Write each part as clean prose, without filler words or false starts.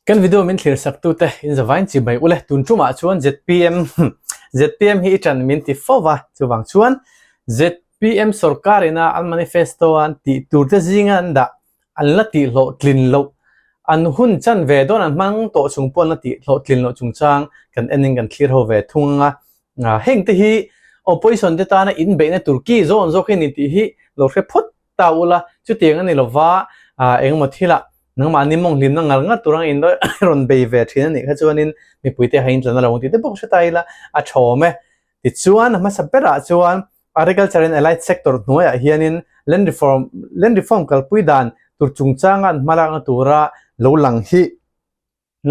Kan video min thlir sak tute in zavain chi mai ule tun tumah chuan zpm zpm hi i tan min ti fo va chuvang chuan zpm sorkar ina an manifesto a an tih tur te zinga an dah an la tih hlawhtlin loh an hun chan ve dawn an hmang tawh chung pawh an la tih hlawhtlin loh chungchang kan en in kan thlir ho ve thung anga heng te hi opposition te tana in beihna tur ki zawn zawk hi ni tih hi lo hre phawt ta ula chutiang a ni lova engemaw thilah nangmahni mawng hlimna ngar ngar tur anga in rawn bei ve thin a nih kha chuanin mipuite ha intlan a lo ang tih te pawh hre ta ila a thawm e. Tichuan a hmasa berah chuan Agriculture and Allied Sector hnuaiah hianin Land Reform Land Reform kalpui dan tur chungchanga an hmalakna tura lo lang hi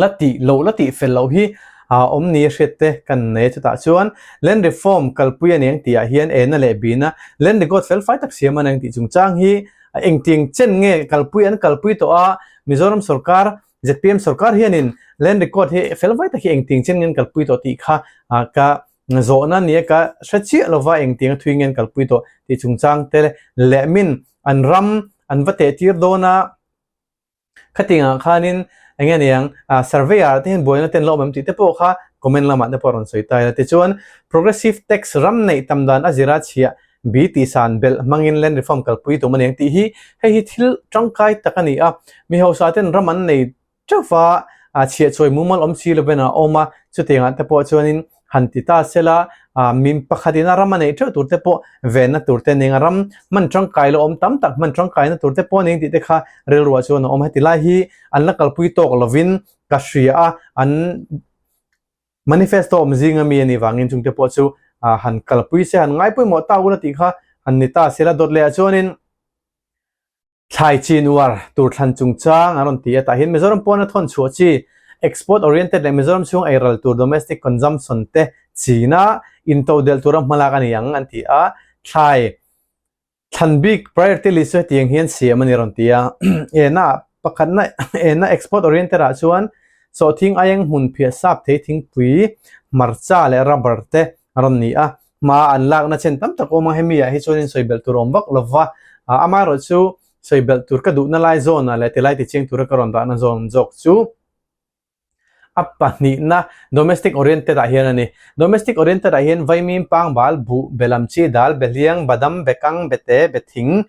La tih loh la tih fel loh hi a awm ni a hriat te kan nei a chutah chuan Land Reform kalpui a ni ang tih ah hian ena leh bina Land Record fel fai tak siam a ni ang tih chungchang hi engtiang chen nge kalpui an kalpui tawh a Mizoram sorkar zpm sorkar hianin Land Record hi fel fai tak hi engtiang chen nge an kalpui tawh tih kha ka zawhna ni a ka hre chiah lova engtiang a thui nge an kalpui tawh tih chungchang te leh min an ram an va teh tir dawn a. Khatingah khanin eng nge niang surveyor te hian buaina te an la awm em tih te pawh kha comment lamah te pawh a rawn sawi ta ila. Tichuan progressive tax ram neih tam dan a zira chhiah bi tih san belh hmangin land reform kalpui tum a ni ang tih hi hei hi thil tangkai tak a ni a. Mi hausa ten ram an nei teuh va chhiah chawi mumal awm si lovin a awm a, chutiangah te pawh chuanin han ti ta sela, min pakhatin a ram a neih theuh tur te pawh venna tur te ning a ram hman tangkai la awm tam tak hman tangkaina tur te pawh ning tih te kha rilruah chuan a awm. Heti lai hi an la kalpui tawk lovin ka hria a, an manifesto awm zinga mi a nih vangin chung te pawh chu han kalpui se han ngai pawimawh ta ula tih kha han ni ta sela dawt leh ah chuanin Thlai chin uar tur thlan chungchang an rawn ti a, tah hian Mizoram pawna thawn chhuah chi, export oriented leh Mizoram chhung ei ral tur domestic consumption te china intodelh tura hmalak a ni ang an ti a, thlai thlan bik priority list chu hetiang hian siam a ni rawn ti a, ena pakhatna ena export oriented ah chuan sawhthing aieng hmun phiah sap thei thingpui hmarcha leh rubber te a rawn ni a, hma an lakna chen tam tak awm a, hemi ah hi chuanin sawi belh tur a awm vak lo va, amaherawh chu sawi belh tur ka duhna lai zawn ah leh tilai tichiang tura ka rawn dahna zawn zawk chu a pahnihna domestic oriented ah hian a ni. Domestic oriented ah hian vaimim, pangbal, buh, belam chi, dal, behliang, badam, bekang, bete, bething,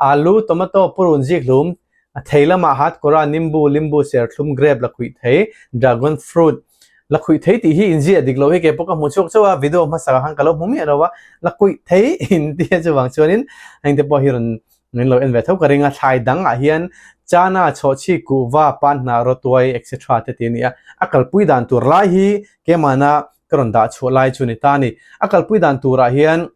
alu, tomato, purun, zikhlum, A thei lamah hat kawra nimbu, limbu, serthlum, grape la khuih thei, dragon fruit la khuih thei tih hi inziah dik lo hi kei pawh ka hmu chhuak chauh a, video hmasa ah khan ka lo hmu miah lo a, la khuih thei in tia chuvang chuanin heng te pawh hi rawn min lo en ve tho ka ring a, thlai dang ah hian chana, chhawhchhi, kuhva, panhnah, rawtuai etc te ti a ni a, a kalpui dan tur lai hi keimahna ka rawn dah chhuah lai chu ni ta a ni, a kalpui dan turah hian.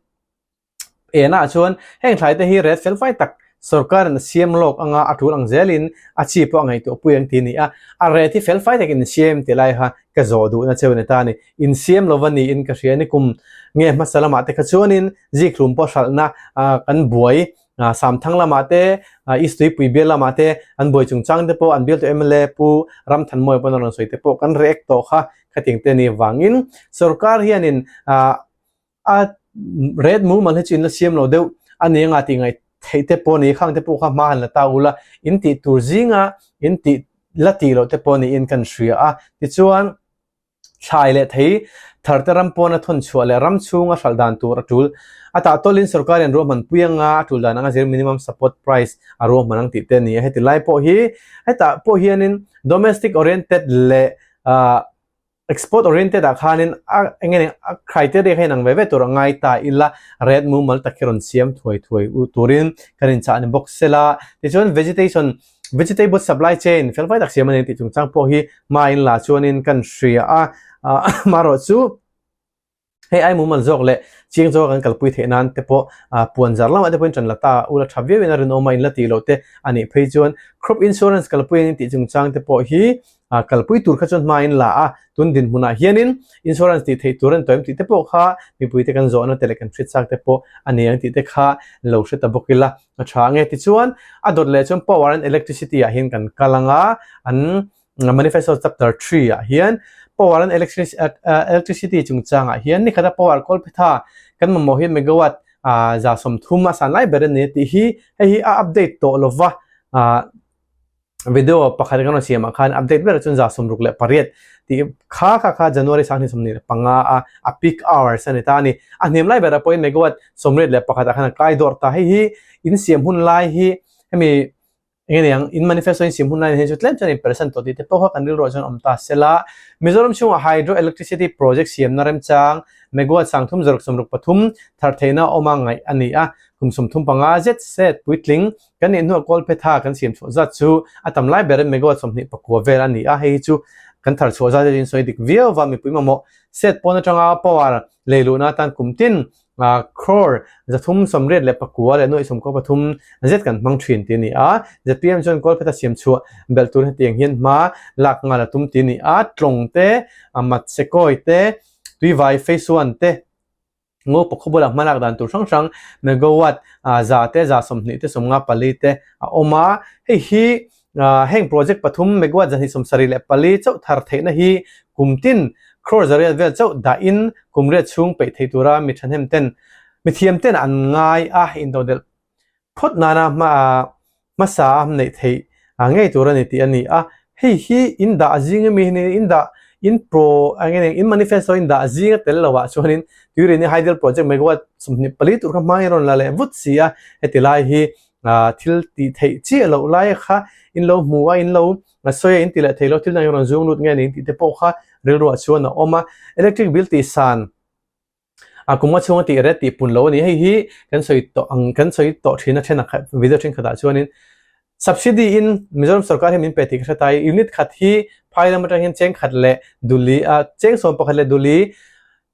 Enah chuan heng thlai te hi ret fel fai tak sorkar in a siam lawk anga a tul ang zelin a chi pawh a ngaihtuah pui ang tih a ni a, a ret hi fel fai tak in siam tih lai kha ka zawh duhna cheu a ni ta a ni. In siam lova niin ka hria ni kum nge hmasa lamah te kha chuanin zikhlum pawh hralhna kan buai Samthang lamah te East Tuipui bial lamah te an buai chungchang te pawh an bialtu mla Pu Ramthanmawia pawn a rawn sawi te pawh kan react tawh kha khatiang te a nih vangin sorkar hianin A red mumal hi chu in la siam lo deuh a ni anga tih ngaih theih te pawh a ni khang te pawh kha hma han la ta ula in tih tur zinga in tih la tih loh te pawh niin kan hria a tichuan thlai leh thei thar te ram pawna thawn chhuah leh ram chhunga hralh dan tur a tul a tah tawlin sorkar in ruahman pui anga a tul dan anga zir minimum support price a ruahman ang tih te a ni a heti lai pawh hi hetah pawh hianin domestic oriented leh ah Export oriented ah khanin a eng nge a criteria kha inang ve ve tur a ngai ta ila red mumal tak hi rawn siam thuai thuai u turin kan inchah ni bawk sela tichuan vegetation vegetable supply chain fel fai tak siam a ni tih chungchang pawh hi hma in la chuanin kan hria a amaherawh chu hei ai mumal zawk leh chiang zawk kan kalpui theih nan te pawh puan zar lamah te pawhin ṭan la ta ula ṭha viau in a rinawm a in la tih loh te a nih phei chuan crop insurance kalpui an tih chungchang te pawh hi kalpui tur kha chuan hma in la a tun dinhmunah hianin insurance tih theih tur an tawh em tih te pawh kha mipui te kan zawhna te leh kan hriat chak te pawh a ni ang tih te kha lo hre ta bawk ila a ṭha ang e tichuan a dawt leh chuan power and electricity ah hian kan kal ang a an Manifesto chapter 3 ah hian power and electricity chungchangah hian ni khata power kawlphetha kan mamawh hi megawatt 30 a san lai ber a ni tih hi hei hi a update tawh lova. Video pakhat kan rawn siam ah khan update ber chuan 68 tih kha kha kha January 2025 a a peak hours a ni ta a ni. A hnem lai berah pawhin megawatt 81 ah khan a kai dawrh ta. Hei hi in siam hun lai hi hemi eng nge niang in manifesto in siam hun lai hi chu tlem chuan in percent tawh tih te pawh kha kan rilruah chuan awm ta sela. Mizoram chhungah hydro electricity project siamna remchang megawatt 363 thar theihna awma ngaih a ni a. Kum 35 zet set puitling Kan nih hnuah Kawlphetha kan siam chhuah zat chu a tam lai berin megawatt 29 vel a ni a, hei hi chu kan thar chhuah zat erawhin sawi dik viau va, mipui mamawh set pawn atanga power lei luhna atan kum tin crore 389.43 zet kan hmang thin tih a ni a. Zpm chuan Kawlphetha siam chhuah belh tur hetiang hian hma lak nghal a tum tih a ni a, Tlawng te, Matchekawi te, Tuivai Phase One te, Ngaw pakhaw bulah hmalak dan tur hrang hrang megawatt za te, 20 te, 54 te a awm a. Hei hi heng project pathum megawatt 274 chauh thar theihna hi kum tin crore 800 vel chauh dahin kum riat chhung peih thei tura mi thahnem ten mi thiam ten an ngai a intodelh phawt nana hma hmasa a neih theih ngei tur a ni tih a ni a. Hei hi in dah zing ami hi in dah in pro eng nge in manifesto in dah zing a tel lo ah chuanin Tuirini Hydel Project megawatt 24 tur kha hmangin a rawn la leh vut si a, heti lai hi thil tih theih chiah loh lai kha in lo hmu a, in lo sawi a, in ti leh thei lo thil dang in rawn zung lut nge ni tih te pawh kha rilruah chuan a awm a. Electric bill tih san A kum a chhunga tih ret tih pun lo a ni. Hei hi kan sawi tawh ang kan sawi tawh thin a then a khat video thenkhatah chuanin subsidy in Mizoram sorkar hi min pe tih ka hre ta i unit khat hi phai lam atang hian cheng khat leh duli a cheng 11 leh duli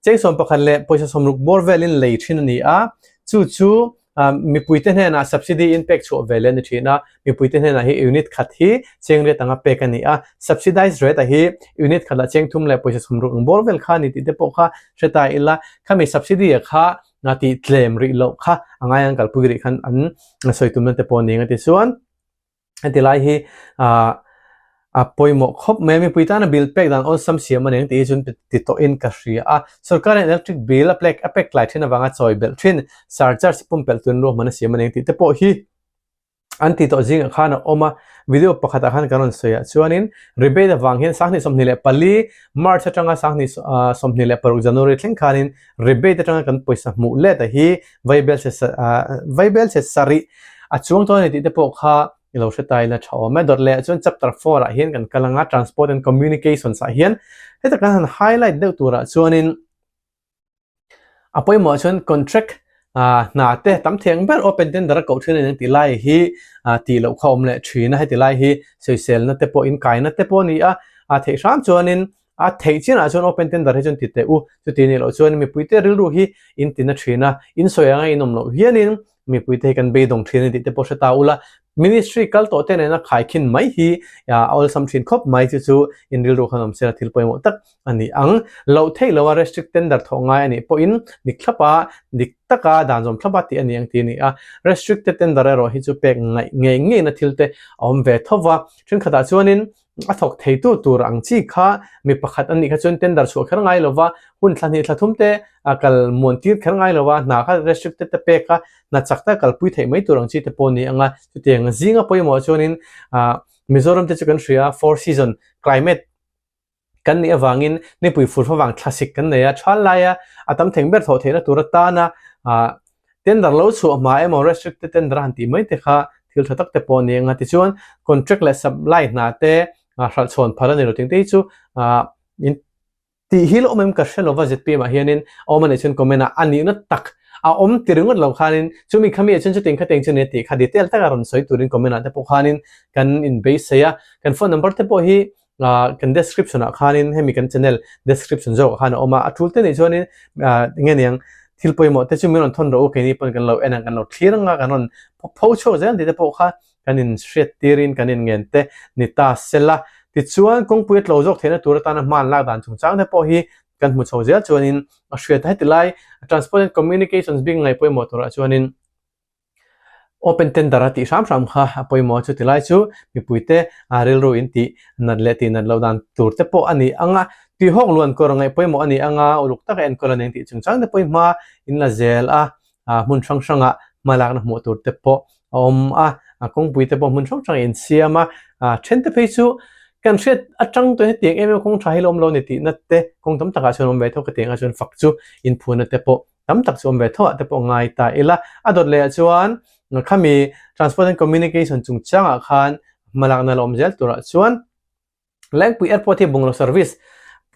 cheng 11 leh pawisa 60 bawr velin lei thin a ni a chu chu Mipuite hnenah subsidy in pek chhuah ve leh a ni thin a, mipuite hnenah hi unit khat hi cheng riat anga pek a ni a, subsidized rate ah hi unit khatah cheng thum leh pawisa 60 ang bawr vel kha a ni tih te pawh kha hre ta ila, khami subsidy ah kha tih tlem rih loh kha a ngai ang kalpui rih khan an sawi tumna te pawh a ni ang a ti chuan. Heti lai hi a pawimawh khawp mai a, mipui tana bill pek dan awlsam siam a ni ang tih hi chuan ti tawhin ka hria a. Sorkarin electric bill a plek a pek tlai thin avanga chawi belh thin surcharge pumpelh turin ruahman a siam a ni ang tih te pawh hi an ti tawh zingah khan a awm a. Video pakhatah khan kan rawn sawi ah chuanin rebate avang hian 2024 March atanga 2026 January thleng khanin rebate atanga kan pawisa hmuh let a hi vaibel chhe sarih a chuang dawn a ni tih te pawh kha i lo hre ta ila tha awm e. Dawt leh ah chuan chapter 4 ah hian kan kal ang a, transport and communications ah hian heta kan han highlight deuh turah chuanin a pawimawh ah chuan contract hna te tam thei ang ber open tender a koh thin a ni ang tih lai hi tih loh kha a awm leh thin a, heti lai hi sawiselna te pawh inkaina te pawh a ni a, a theih hram chuanin A theih chinah chuan open tender hi chuan ti teh u, chuti nih loh chuan mipuite rilru hi in ti na thin a, in sawi anga in awm loh hianin mipuite hi kan beidawng thin a ni tih te pawh hre ta ula, ministry kal tawh te nena khaikhin mai hi a awlsam thin khawp mai chu chu in rilru khan awm sela thil pawimawh tak a ni ang. Loh theih loha restrict tender thawh ngai a nih pawhin dik thlapa dik taka dan zawm thlapa tih a ni ang tih a ni a, restricted tender erawh hi chu pek ngaih ngei ngeina thil te a awm ve tho va, thenkhatah chuanin A thawk theitu tur ang chi kha mi pakhat a nih kha chuan tender chhuah kher ngai lova, hun thla hnih thla thum te a kal muan tir kher ngai lova, hna kha restricted te pek a, hna chak tak kalpui theih mai tur ang chi te pawh a ni ang a. Chutiang zinga pawimawh chuanin ah Mizoram te chu kan hria four season climate kan nih avangin nipui fur favang thlasik kan nei a, thal laia a tam theng ber thawh theihna tur atana ah Tender lo chhuah hma emaw restricted tender a han tih mai te kha thil tha tak te pawh a ni ang a, tichuan contract leh supply hna te hralh chhawn phal a ni lo ting te hi chu in tih hi la awm em ka hre lova zpm ah hianin a awm a nih chuan comment ah a nihna tak a awm ti ringawt lo khanin chumi khami ah chuan chutiang kha teng chu nia tih kha detail taka rawn sawi turin comment ah te pawh khanin kan inbeisei a, kan phone number te pawh hi kan description ah khanin hemi kan channel description zawkah khan a awm a, a tul te nih chuanin eng nge niang thil pawimawh te chu min rawn thawn rawh u keini pawn kan lo en ang kan lo thlir ang a kan rawn pho chhuak zel tih te pawh kha kan in hriat tirin kan in ngen te ni ta sela tichuan kawngpui a tlo zawk theihna tur atana hma an lak dan chungchang te pawh hi kan hmu chho zel chuanin a hriat a heti lai transport and communications bik ngaih pawimawh turah chuanin Open tender a tih hram hram kha a pawimawh a, chuti lai chu mipuite rilru in tih nat leh tih nat loh dan tur te pawh a ni ang a, tuihawk luan kawr ngaih pawimawh a ni ang a, uluk taka enkawl a ni ang tih chungchang te pawhin hma in la zel a, hmun hrang hrangah hmalakna hmuh tur te pawh a awm a, kawngpui te pawh hmun hrang hrangah in siam a. Then te phei chu kan hriat atang tawh hetiang em em kawng tha hi la awm lo a ni tihna te kawng tam takah chuan awm ve tho ka tiang ah chuan fak chu inphuna te pawh tam tak chu awm ve tho ah te pawh ngai ta ila. A dawt leh ah chuan khami Transport and Communication chungchangah khan hmalakna la awm zel turah chuan Lengpui Airport hi bungraw service,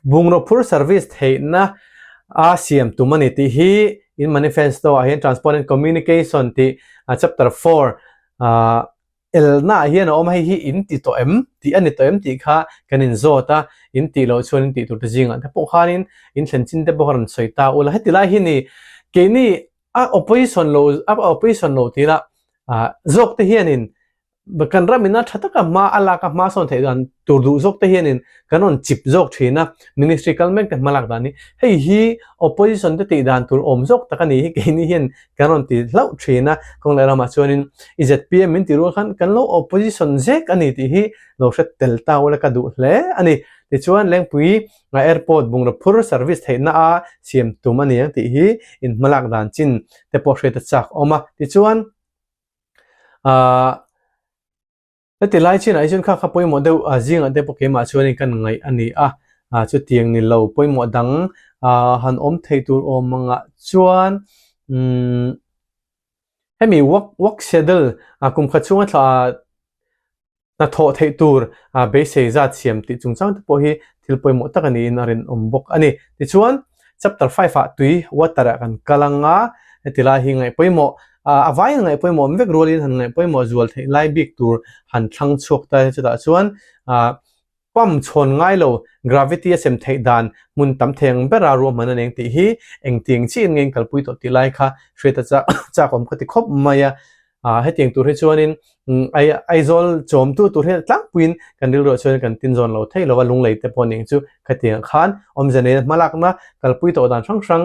bungraw phur service theihna a siam tum a ni tih hi in manifesto ah hian Transport and Communication tih chapter 4 elna ah hian a awm a, hei hi in ti tawh em tih a ni tawh em tih kha kan in zawt a, in tih loh chuan in tih tur te zingah te pawh khanin in thlen chin te pawh a rawn sawi ta ula, heti lai hi ni keini a opposition lo a opposition lo tih lah zawk te hianin Kan ram ina tha taka hma a lak a hma sawn theih dan tur duh zawk te hianin kan rawn chip zawk thin a, ministry kal mek te hma lak dan hi hei hi opposition te tih dan tur awm zawk tak a ni hi keini hian kan rawn ti hlauh thin a, kawng leh ramah chuanin i zpm min ti rual khan kan lo opposition zek a ni tih hi lo hre tel ta ula ka duh hle a ni. Tichuan Lengpui airport bungraw phur service theihna a siam tum a ni ang tih hi in hma lak dan chin te pawh hriat a chak awm a, tichuan Ahh heti lai chinah hi chuan kha kha pawimawh deuh ah zingah te pawh keimah chuanin kan ngaih a ni a, ah chutiang ni lo pawimawh dang ah han awm thei tur awm angah chuan umm hemi work work schedule ah kum khat chhunga thla Hnathawh theih tur beisei zat siam tih chungchang te pawh hi thil pawimawh tak a niin a rinawm bawk a ni. Tichuan, chapter 5 ah tui, water, ah kan kal ang a, heti lai hi ngaih pawimawh, a vaiin ngaih pawimawh awm vek rualin han ngaih pawimawh zual theih lai bik tur han thlang chhuak ta a, chutah chuan pump chhawn ngai lo, gravity a sem theih dan hmun tam thei ang bera ruahman a neng tih hi engtiang chiin nge in kalpui tawh tih lai kha hriat a chak awm ka ti khawp mai a. Ah hetiang tur hi chuanin Aizawl chawmtu tur hian tlangpuiin kan rilruah chuan kan tin zawn lo thei lo a, lunglei te pawh ning chu khatiang khan awmze neia hmalakna kalpui tawh dan hrang hrang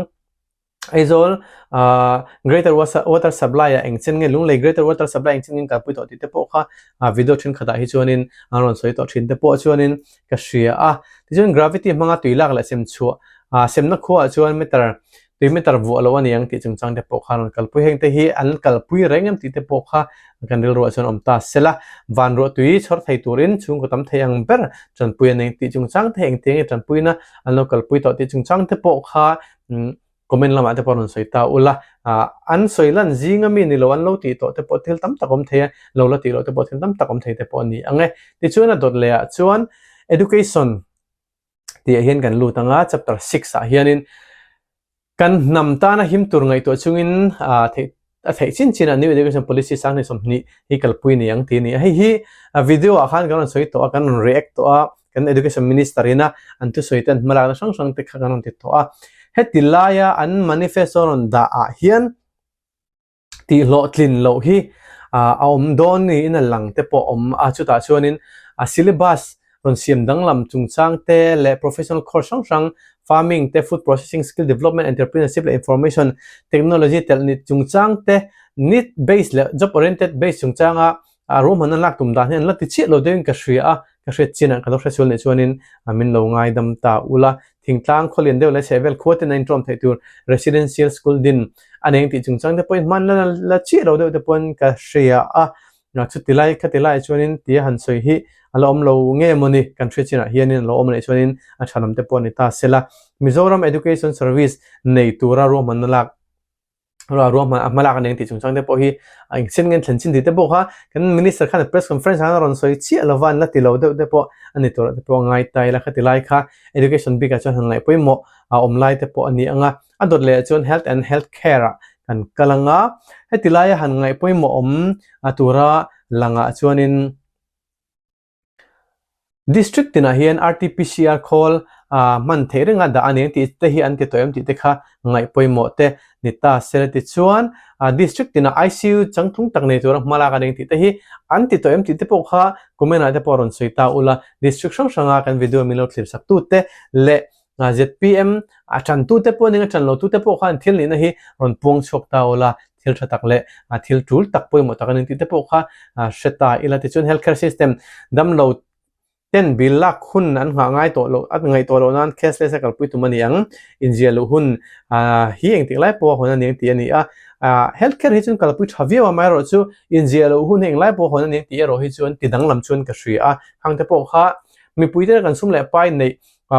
Aizawl ah Greater Water Supply ah eng chen nge Lunglei Greater Water Supply eng chen nge kalpui tawh tih te pawh kha video thenkhatah hi chuanin an rawn sawi tawh thin te pawh chuanin ka hria a. Tichuan gravity hmanga tui lak leh sem chhuah ah semna khuaah chuan meter tui meter vuah lo a ni ang tih chungchang te pawh khan rawn kalpui. Heng te hi an kalpui reng em tih te pawh kha kan rilruah chuan awm ta se la. Van ruah tui chhawr thei turin chhungkaw tam thei ang ber tanpui a nei tih chungchang te engtiang nge tanpuina an lo kalpui tawh tih chungchang te pawh kha comment lamah te pawh rawn sawi ta ula. An sawi lan zinga mi ni lo an lo tih tawh te pawh thil tam tak awm thei a, lo la tih loh te pawh thil tam tak awm thei te pawh a ni ang e. Tichuan a dawt lehah chuan education tih ah hian kan lut ang a, chapter 6 ah hianin kan hnam tana him tur ngaihtuah chungin ah theih a theih chin chin a new education policy 2020 hi kalpui ni ang tih a ni a. Hei hi video ah khan kan rawn sawi tawh a, kan rawn react tawh a, kan education minister ina an thusawi te an hmalakna hrang hrang te kha kan rawn ti tawh a. Heti laia an manifesto rawn dah ah hian tih hlawhtlin loh hi a awm dawn niin a lang te pawh a awm a, chutah chuanin a syllabus rawn siam danglam chungchang te leh professional course hrang hrang farming te, food processing, skill development, entrepreneurship leh information technology telh ni chungchang te, need based leh job oriented based chungchanga a ruahman an lak tum dan hi an la ti chiah lo deuhin ka hria a, ka hriat chinah ka lo hre sual nih chuanin min lo ngaidam ta ula. Thingtlang khawlian deuh leh chhehvel khua ten a inṭawm theih tur residential school din a neng tih chungchang te pawhin hman la la chiah lo deuh te pawhin ka hria a, chuti lai khati laiah chuanin tia han sawi hi a la awm lo nge mawni kan hriat chinah hianin a lo awm a nih chuanin a tha lam te pawh a ni ta sela. Mizoram Education Service nei tura ruahmanna lak ruahman a hmalak a ni ang tih chungchang te pawh hi a engchen nge an thlen chin tih te pawh kha kan minister khan press conference ah khan a rawn sawi chiah lova an la ti lo deuh te pawh a ni tur ah te pawh a ngai ta ila khati lai kha education bik ah chuan han ngaih pawimawh a awm lai te pawh a ni ang a, a dawt leh ah chuan health and health care ah kan kal ang a, heti laia han ngaih pawimawh awm a tura langah chuanin. District tinah hian RTPCR khawl hman theih renga dah a ni ang tih te hi an ti tawh em tih te kha ngaih pawimawh te ni ta se la tichuan District tinah ICU changtlung tak nei tura hma lak a ni ang tih te hi an ti tawh em tih te pawh kha comment ah te pawh rawn sawi ta ula District hrang hranga kan video min lo thlir sak tu te leh zpm a tantute pawh ning a tan lotute pawh khan thil nihna hi rawn puang chhuak ta ula thil tha tak leh thil tul tak pawimawh tak a ni tih te pawh kha hre ta ila tichuan health care system damlo ten bill lak hun an nghah ngai tawh loh a ngaih tawh loh nan cashless a kalpui tum a ni ang inziah luh hun hi engtik lai pawh a hawn a ni ang tih a ni a. Health care hi chuan kalpui tha viau a, amaherawhchu inziah loh hun hi englai pawh hawn a ni tih erawh hi chuan ti danglam chuan ka hria a. Hang te pawh kha mipuite kan sum leh pai neih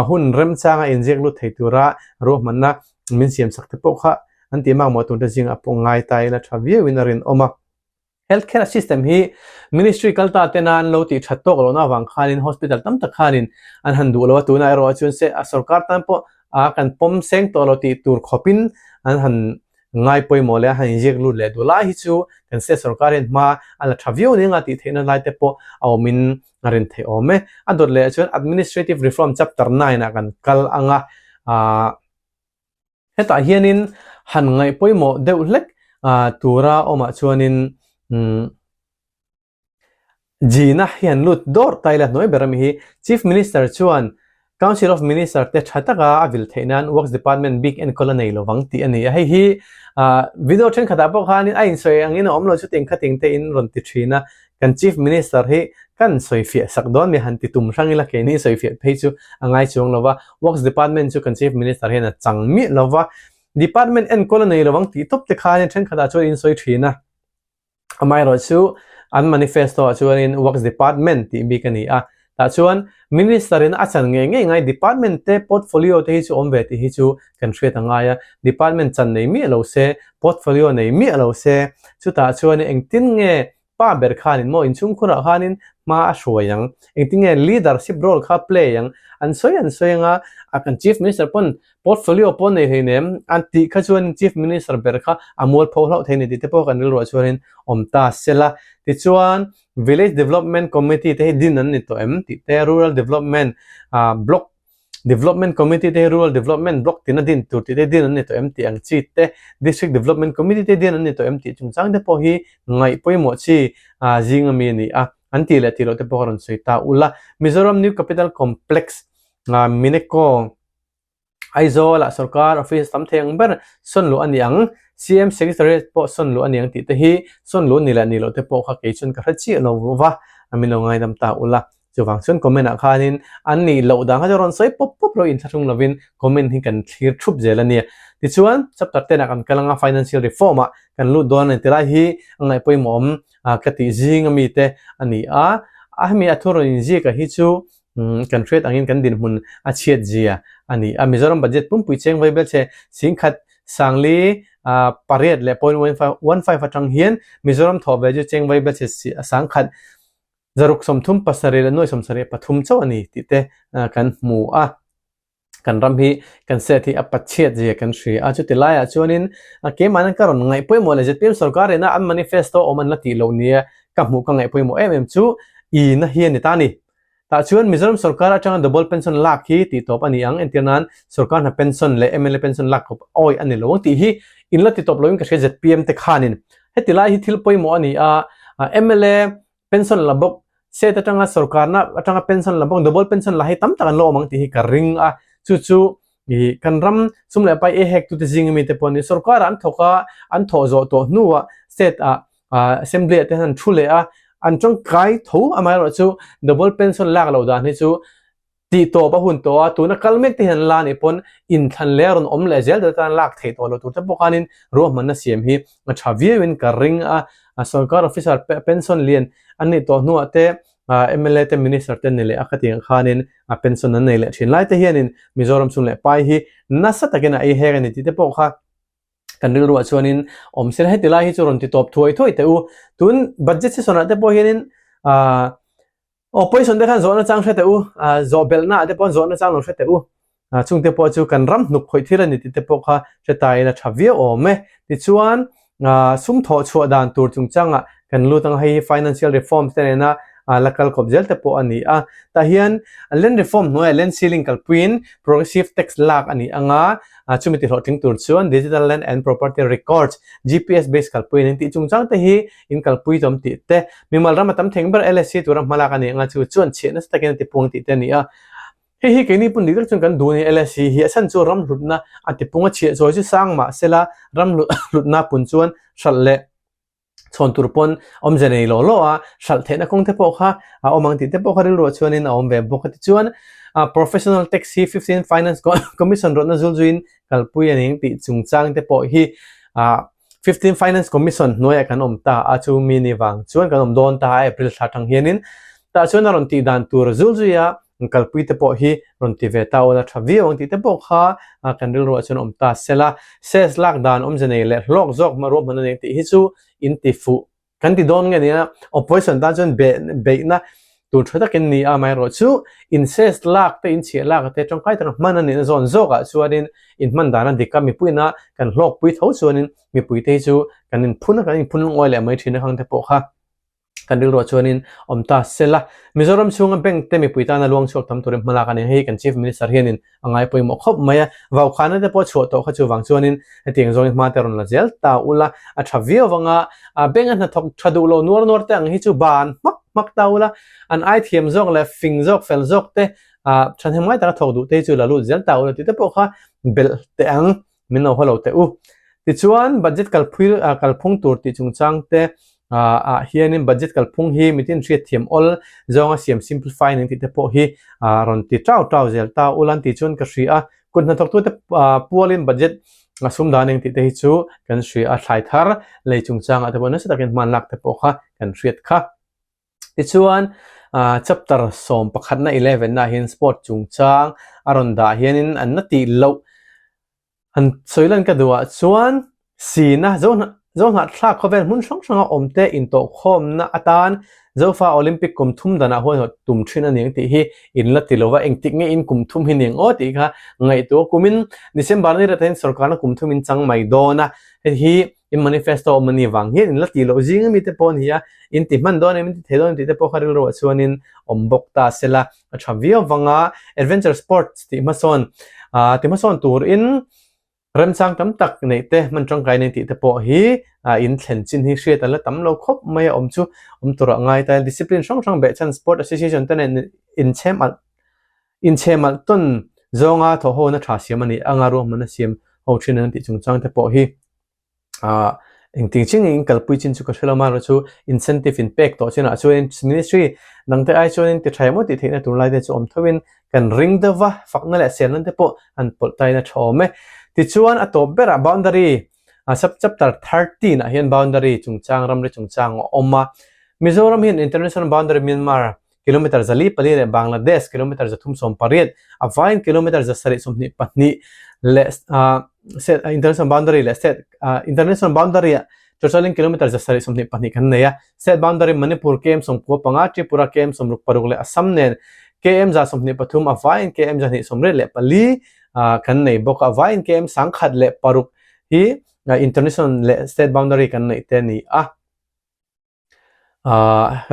hun remchanga inziak lut thei tura ruahmanna min siam sak te pawh kha an tih makmawh tur te zingah pawh ngai ta ila tha viauin a rinawm a. Health care system hi ministry kal ta tena an lo tih that tawk lohna avang khanin hospital tam tak khanin an han duh lo a, tunah erawh chuan se a sorkar tan pawh a kan pawm seng tawh lo tih tur khawpin an han ngai pawimawh leh a han inziak lut leh duh lai hi chu kan state sorkar hian hma a la tha viau nia tih theihna lai te pawh a awmin a rin theih awm e. A dawt leh chuan administrative reform chapter 9 ah kan kal anga ah Hetah hianin han ngaih pawimawh deuh hlek tura awmah chuanin Gina hi an lut dawr ta ila hnuai ber ami hi Chief Minister chuan Council of Minister te tha taka a vil theih nan Works Department bik enkawl a nei lovang tih a ni a. Hei hi video thenkhatah pawh khanin a insawi angin a awm lo chuting khating te in rawn ti thin a, Kan Chief Minister hi kan sawifiah sak dawn mi han ti tum hrang ila keini sawifiah phei chu a ngai chuang lo va, Works Department chu kan Chief Minister hian a chang miah lo va, Department enkawl a nei lo ang tih tawp te khanin thenkhatah chuan in sawi thin a. Amaherawh chu an manifesto ah chuanin Works Department tih bik a ni a, tah chuan Minister in a chan ngei ngei ngai Department te portfolio te hi chu awm ve tih hi chu kan hriat a ngai a, Department chan nei miah lo se, portfolio nei miah lo se, chutah chuan engtin nge Pa ber khanin maw inchhungkhurah khanin hma a hruai ang, engtinge leadership role kha play ang, an sawi an sawi anga a kan Chief Minister pawn portfolio pawh nei hleinem an tih kha chuan Chief Minister ber kha a mualpho hlauh thei ni tih te pawh kan rilruah chuanin awm ta sela. Tichuan Village Development Committee te hi din an ni tawh em tih te, Rural Development Block Development Committee te hi Rural Development Block tina din tur tih te din an ni tawh em tih ang chi te, District Development Committee te din an ni tawh em tih chungchang te pawh hi ngaih pawimawh chi zing ami a ni a, an tih leh tih loh te pawh ka rawn sawi ta ula. Mizoram New Capital Complex, Mineco, Aizawl ah sorkar office tam thei ang ber sawn luh a ni ang, CM Secretariat pawh sawn luh a ni ang tih te hi sawn luh ni leh ni loh te pawh kha kei chuan ka hre chiah lo va, min lo ngaidam ta ula. Chuvang chuan comment ah khanin an nih loh dan kha chu rawn sawi pawp pawp lo inthlahrung lovin comment hi kan thlir thup zel a nia. Tichuan chapter 10 ah kan kal anga financial reform ah kan lut dawn a ni tilai hi a ngaih pawimawh awm ka tih zing ami te a ni a. A hemi a thu rawn inziak ah hi chu kan hriat angin kan dinhmun a chhiat zia a ni a. Mizoram budget pumpui cheng vawi bel che 10,000 sangli pariat leh point one five atang hian Mizoram thawh ve chu cheng vawi bel che 10,000 637 leh 73 chauh a ni tih te kan hmu a. Kan ram hi kan set hi a pachhiat zia kan hria a, chuti laiah chuanin keimahna ka rawn ngaih pawimawh leh zpm sorkar ina an manifesto awm an la tih loh nia ka hmuh ka ngaih pawimawh em em chu ina hi a ni ta a ni. Tah chuan Mizoram sorkar atanga double pension lak hi tih tawp a ni ang, entir nan sorkar hna pension leh mla pension lak kawp awi a ni lo ang tih hi in la ti tawp loin ka hria zpm te khanin heti lai hi thil pawimawh a ni a, mla Pension la bawk, State atanga sorkarna atanga pension la bawk, double pension la hei tam tak an la awm ang tih hi ka ring a, chu chu ih kan ram sum leh pai e hek tute zing ami te pawh an ni. Sorkarah an thawk a, an thawh zawh tawh hnuah state ah assembly ah te hian an thu leh a, an tangkai tho amaherawh chu double pension lak loh dan hi chu Tih tawp a hun tawh a, tuna kal mek te hian la nih pawn inthlan leh a rawn awm leh zel zel tan lak theih tawh lo tur te pawh khanin ruahmanna siam hi a tha viauin ka ring a, sorkar officer pension lian an nih tawh hnuah te mla te minister te ni leh a khatiang khanin a pension an nei leh thin lai te hianin Mizoram chhung leh pai hi nasa takin a ei hek a ni tih te pawh kha kan rilruah chuanin awm sela heti lai hi chu rawn ti tawp thuai thuai teh u. Tun budget session ah te pawh hianin ah Opposition te khan zawhna chang hre teh u, zawh belhna ah te pawh zawhna chang lo hre teh u. Chung te pawh chu kan ram hnuk khawih thil a ni tih te pawh kha hre ta ila tha viau awm e. Tichuan, sum thawh chhuah dan tur chungchangah kan lut ang a, hei hi financial reforms te nena la kal kawp zel te pawh a ni a. Tah hian land reform hnuaiah land ceiling kalpuiin progressive tax lak a ni ang a, chumi tihlawhtling tur chuan digital land and property records, GPS based kalpuiin an tih chungchang te hi in kalpui tawm tih te, mimal ram a tam theng ber LSC tura hmalak a nih anga chu chuan chhiah nasa takin a tipung tih te a ni a. Hei hi keini pun dik tak chuan kan duh a ni LSC hi a chhan chu ram hlutna a tipung a chhiah chawi chu sang mah sela ram hlutna pun chuan hralh leh chhawn tur pawn awmze nei law law a, hralh theihna kawng te pawh kha a awm ang tih te pawh kha rilruah chuanin a awm ve bawk a. Tichuan Professional Tax hi 15 Finance Commission rawtna zul zuiin kalpui a ning tih chungchang te pawh hi. 15 Finance Commission hnuaiah kan awm ta a, chu mi ni vang chuan kan awm dawn ta a April thla atang hianin. Tah chuan a rawn tih dan tur zul zui a, kalpui te pawh hi rawn ti ve ta ula tha viau ang tih te pawh kha kan rilruah chuan awm ta sela. Cess lak dan awmze nei leh hlawk zawk hma ruahman a nei tih hi chu in ti fuh Kan ti dawn nge nia, opposition tan chuan beihna tur tha takin ni a, amaherawhchu incest lak te, inchhiah lak te tangkai taka hman a nihna zawn zawkah chuanin inhman dan a dik a, mipuiina kan hlawkpui tho chuanin mipuite hi chu kan inphun a, kan inphun lungawi leh mai thin a khang te pawh kha kan rilruah chuanin awm ta sela. Mizoram chhunga bank te mipui tana luang chhuak tam turin hmalak a ni. Hei kan Chief Minister hianin a ngai pawimawh khawp mai a, vaukhana te pawh chhuah tawh kha chuvang chuanin hetiang zawngin hma te rawn la zel ta ula, a tha viau vang a, a bank a hnathawk tha duh lo nuar nuar te ang hi chu ban hmak hmak ta ula, an ai thiam zawk leh fing zawk fel zawk te ah thahnem ngai taka thawk duh te hi chu la lut zel ta ula tih te pawh kha belh teh ang. Min lo haw lo teh u. Tichuan, budget kalphui kalphung tur tih chungchang te ah hianin budget kalphung hi mitin hriat thiam awl zawnga siam simplify ning tih te pawh hi rawn ti tau tau zel ta ul an tih chuan ka hria a. Kut hnathawktute pualin budget sum dan eng tih te hi chu kan hria a, thlai thar lei chungchangah te pawh nasa takin hman lak te pawh kha kan hriat kha. Tichuan, chapter 11 na 11 na hian sport chungchang a rawn dah hianin an la tih loh han sawi lan ka duhah chuan sina Zohnahthlak khawvel hmun hrang hranga awmte intawhkhawmna atan Zofa Olympic kum thum danah huaihawt tum thin a ni ang tih hi in la ti lova, engtik nge in kum thum hi ni ang aw tih kha ngaihtuah kumin December ni rat hian sorkarna kum thum in chang mai dawn a, hei hi In manifesto awm a ni vang hian in la tih loh zing ami te pawh a ni a, in ti hman dawn em, in ti thei dawn em tih te pawh kha rilruah chuanin awm bawk ta sela a tha viau vang a. Adventure sports tih hmasawn ah ti hmasawn turin remchang tam tak neih te hman tangkai nei tih te pawh hi ah in thlen chin hi hriat a la tam lo khawp mai a awm chu awm turah ngai ta. Discipline hrang hrang behchhan sport association te nen inchhem alh inchhem alh tawn zawnga thawhhona tha siam a ni anga ruahmanna siam ho thin an tih chungchang te pawh hi. Ah engtin chin in kalpui chin chu ka hre lo amaherawh chu incentive in pek tawh chinah chuan ministry dang te ai chuanin ti tha emaw tih theihna tur lai te chu awm tho in kan ring deuh va fakna leh selna te pawh an pawlh taina tha awm e. Tichuan a tawp berah boundary ah sub chapter 13 ah hian boundary chungchang ramri chungchang a awm a. Mizoram hian international boundary Myanmar kilometre 404 leh Bangladesh kilometre 318 a vaiin kilometre 722 leh international boundary leh state international boundary ah total in kilometre 722 kan nei a. State boundary Manipur km 95, Tripura km 66 leh Assam nen km 123 a vaiin km 284 kan nei bawk a, vaiin km 1006 hi international leh state boundary kan neih te a ni a.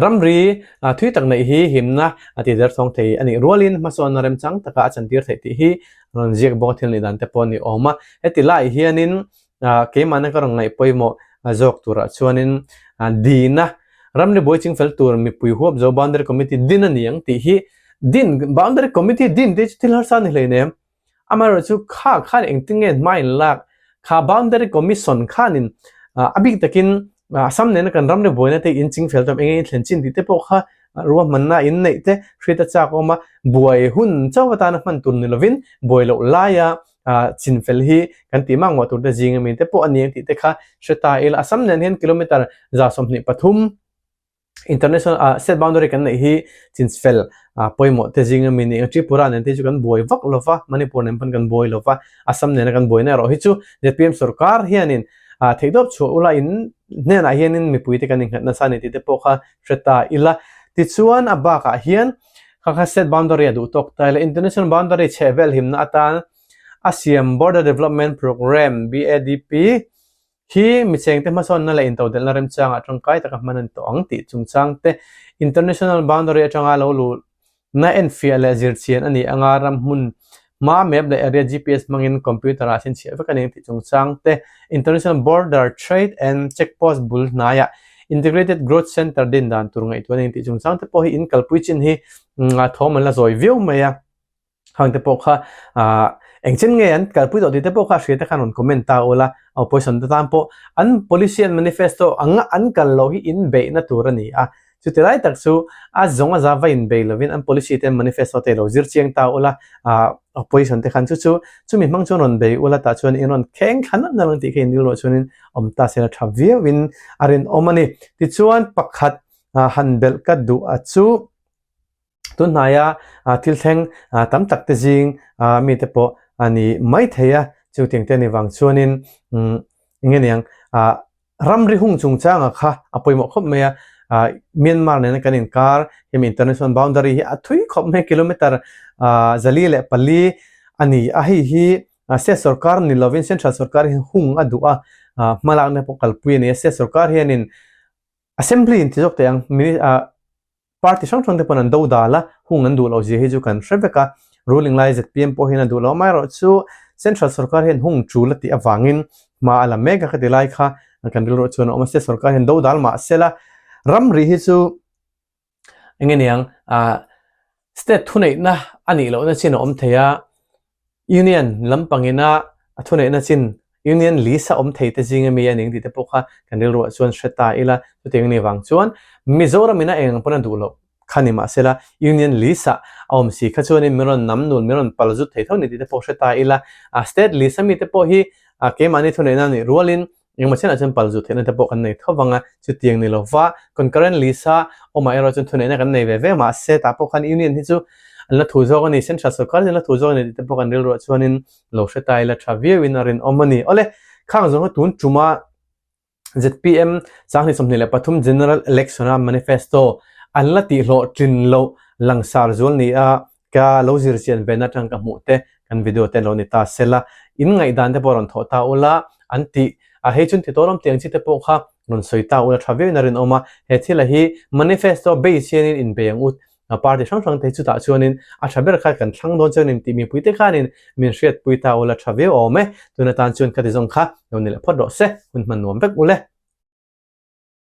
Ramri thui tak neih hi himna a ti derthawng thei a nih rualin hmasawnna remchang taka a chantir theih tih hi rawn ziak bawk a thil nih dan te pawh a ni awm a. Heti laiah hianin keimahna ka rawn ngaih pawimawh zawk turah chuanin dina ramri buai chingfel tur mipui huap zo boundary committee din a ni ang tih hi din boundary committee din te chu thil harsa a ni hleinem. Amaherawhchu kha khan engtin nge hma in lak? Kha Boundary Commission khanin a bik takin Assam nena kan ramri buaina te in chingfel tam enge in thlen chin tih te pawh kha ruahmanna in neih te hriat a chak awm a, buai hun chauh atana hman tur ni lovin buai loh laia chinfel hi kan tih makmawh tur te zing ami te pawh a ni ang tih te kha hre ta ila. Assam nen hian kilometre 123 International ah state boundary kan neih hi chinfel ah pawimawh te zinga mi ni ang Tripura nen te chu kan buai vak lo va, Manipur nen pawn kan buai lo va, Assam nena kan buaina erawh hi chu zpm sorkar hianin ah theihtawp chhuah ula in hnenah hianin mipui te kan innghat nasa a ni tih te pawh kha hre ta ila. Tichuan a bakah hian kha kha state boundary a duh tawk ta ila international boundary chhehvel himna atan a siam Border Development Programme, BADP, Hi michengte hmasawnna leh intodelhna remchangah tangkai taka hman a ni tawh ang tih chungchangte International Boundary atanga lo luhna enfiah leh zirchian a ni anga ram hmun hma map leh area GPS hmangin computer ah chhinchhiah vek a ni ang tih chungchangte International Border Trade and Check Post bul hnaiah Integrated Growth Centre din dan tur ngaihtuah a ni ang tih chungchangte pawh hi in kalpui chin hi thawm an la zawi viau mai a. Khang te pawh kha ah engchen nge an kalpui tawh tih te pawh kha a hria te khan rawn comment ta ula, opposition te tan pawh an policy an manifesto anga an kal loh hi in beihna tur a ni a. Chuti lai tak chu a zawng a za va inbei lovin an policy te manifesto te lo zir chiang ta ula, opposition te khan chu chu chumi hmang chuan rawn bei ula tah chuan in rawn kheng thla nalh nalh ang tih kha in rilruah chuanin awm ta sela tha viauin a rinawm a ni. Tichuan pakhat han belh ka duh a chu Tunhnaia thil thleng tam tak te zing mite pawh a ni mai thei a, chutiang te a ni vang chuanin eng nge niang ramri hung chungchanga kha a pawimawh khawp mai a, Myanmar nena kan inkar hemi international boundary hi a thui khawp mai kilometer 404 a ni a, hei hi state sorkar ni lovin central sorkar hian hung a duh a, hmalakna pawh kalpui a ni a, state sorkar hianin assembly in ti zawk teh ang Party hrang hrang te pawn an do dal a, hung an duh loh zia hi chu kan hre vek a, ruling lai zpm pawh hian a duh loh amaherawh chu Central sorkar hian hung tul a tih avangin hma a la mek a ka ti lai kha kan rilruah chuan a awm a, state sorkar hian do dal mah sela ramri hi chu eng nge niang ah state thuneihna a nih lohna chin a awm thei a, Union lampangina a thuneihna chin Union list a awm thei te zinga mi a ning tih te pawh kha kan rilruah chuan hre ta ila. Chutiang ni vang chuan Mizoram ina eng ang pawn a duh loh kha ni mahsela Union list ah a awm si kha chuanin min rawn nam nul, min rawn pal zut thei tho ni tih te pawh hre ta ila. State list a mi te pawh hi keimahni thuneihna a nih rualin Engemaw chenah chuan pal zut theihna te pawh kan nei tho vang a, chutiang ni lova concurrent list a awmah erawh chuan thuneihna kan nei ve ve mahse tah pawh khan union hi chu an la thu zawk a ni, central sorkar hian an la thu zawk a ni tih te pawh kan rilruah chuanin lo hre ta ila tha viauin a rinawm a ni. Awle, khang zawng kha tun tuma zpm 2023 General Election a manifesto an la tihhlawhtlin loh langsar zual ni a Ka lo zir chian ve na tang ka hmuh te kan video te lo ni ta sela in ngaihdan te pawh rawn thawh ta ula an tih a hei chun ti tawh rawm tiang chi te pawh kha rawn sawi ta ula tha viauin a rinawm a he thil a hi manifesto base hianin in bei ang ut party hrang hrang te hi chutah chuanin a tha ber kha kan thlang dawn chuanin tih mipui te khanin min hriatpui ta ula tha viau awm e tun atan chuan khati zawng kha lo ni leh phawt rawh se hun hman nuam vek ule.